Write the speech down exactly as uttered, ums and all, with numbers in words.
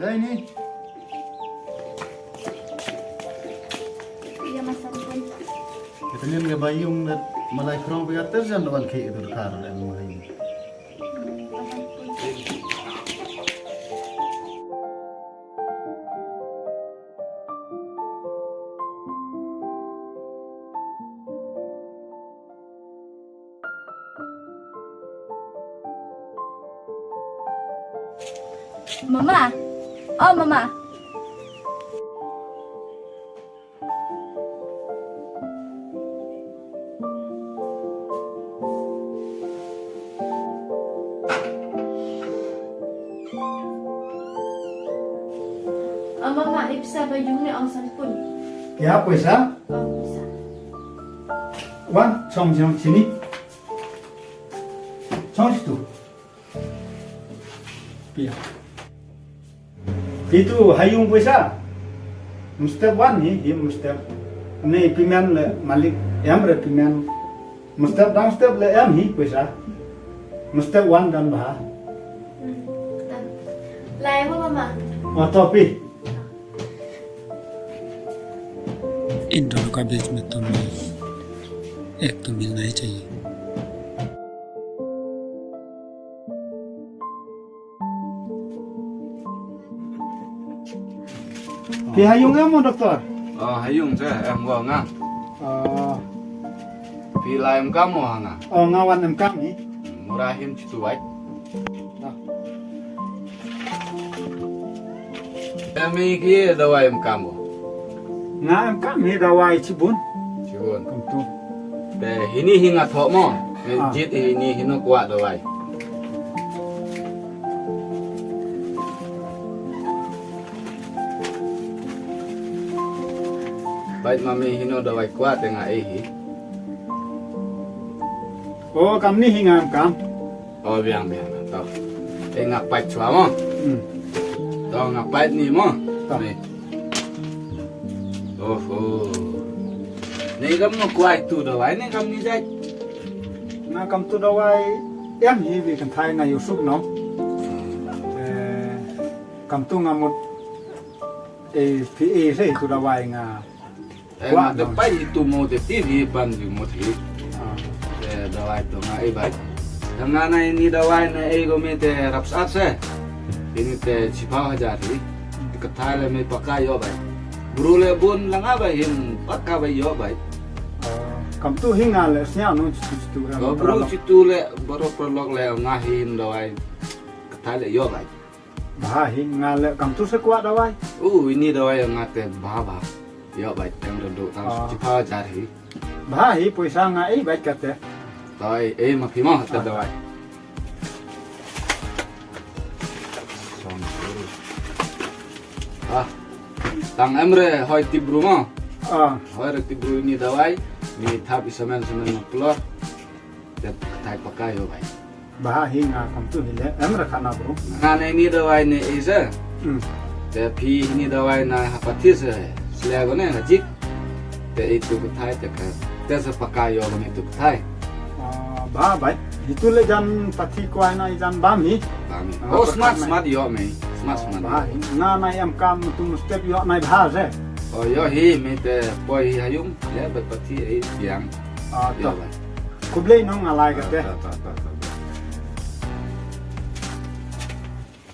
Dai ni. Ïa masa pun. Kita ni nga ba yung na malai krong pia ter jan wan ke itu kar dan mai. Mama. Oh, mama. Oh, mama, ipsa ba yung ne ong san pun. Kya paisa? Oh, paisa. Wan, chong chong sini. Chong situ. Pia. Itu hayung paisa. Mustep wan hi, hi mustep. Ni pimen le malik, em re pimen. Mustep dang step le em hi paisa. Mustep wan dan bah. Lai mo mama. Oto pi. इन दोनों का बीच में तो मिल, एक तो मिलना ही चाहिए। Phi hayung em mo doktor? Oh, hayung se em wa nga. Oh. Phi lai em kam mo ha nga. Oh, nga wan em kam ni. Mura hin chitu wai. Em hi ki dawai em kam mo. Nga em kam hi dawai chibun. Chibun. Kam tu. Te hini hi nga tho mo. Ah. Jit hini hino kwah dawai. Bait mami hino dawai kwah te nga eh hi. Oh, kam ni hi nga em kam. Oh, biang, biang, biang. To. Eh, nga pait chwa mo. Hmm. To, nga pait ni mo. To. Ni. Oh, oh. Ni kam mo kwai tu dawai, ni kam ni jai. Nga kam tu dawai, em hi bi kan thai nga yusuk no. Eh, kam tu nga mut, eh, pi eh, sei tu dawai nga. Eh, kwah nga de no. Pai itu mo de ti hi ban ju mo ti. Ah. Eh, dawai to nga eh bai. Nga na ini dawai na eh go me te rap sat se. Ini te chipau hajar hi. Te kathai le me paka yo bai. Bru le bun la nga bai hin paka bai yo bai. Ah, kam tu hi nga le snya no chitu chitu. Bru chitu le baro prolog le nga hin dawai. Kathai le yo bai. Bha hi nga le kam tu se kwah dawai. U ini dawai nga te bha bha. Yo bai tang redu tang. Ah. Chipau hajar hi. Bha hi poisa nga eh bai kate. Toi eh ma phi mo te dawai. Ah. Tang em re hoi tip bru mo. Ah. Hoi re tip bru ini dawai. Ni thap isamen semen ma plor. Te thai pakai yo bai. Bha hi nga kam tu hi le em ra khana bru. Nga ne ni dawai ne isa. Hmm. Te phi ni dawai na ha pathi se sle go ne ha jik. Te itu kathai te ka. Te se paka yo go ne tu kathai. Ah, bha bai. Itu le jan pathi kwai na jan bam hi. Bam hi. Ah, oh, smart, smart yo me. Smart, smart. Bha hi. Nga na em kam tu step yo na bha se. Oh, yo hi me te poi hi hayung. Le ba pathi eh biang. Ah, to. Khublei nong nga lai kate. Ah, to, to, to.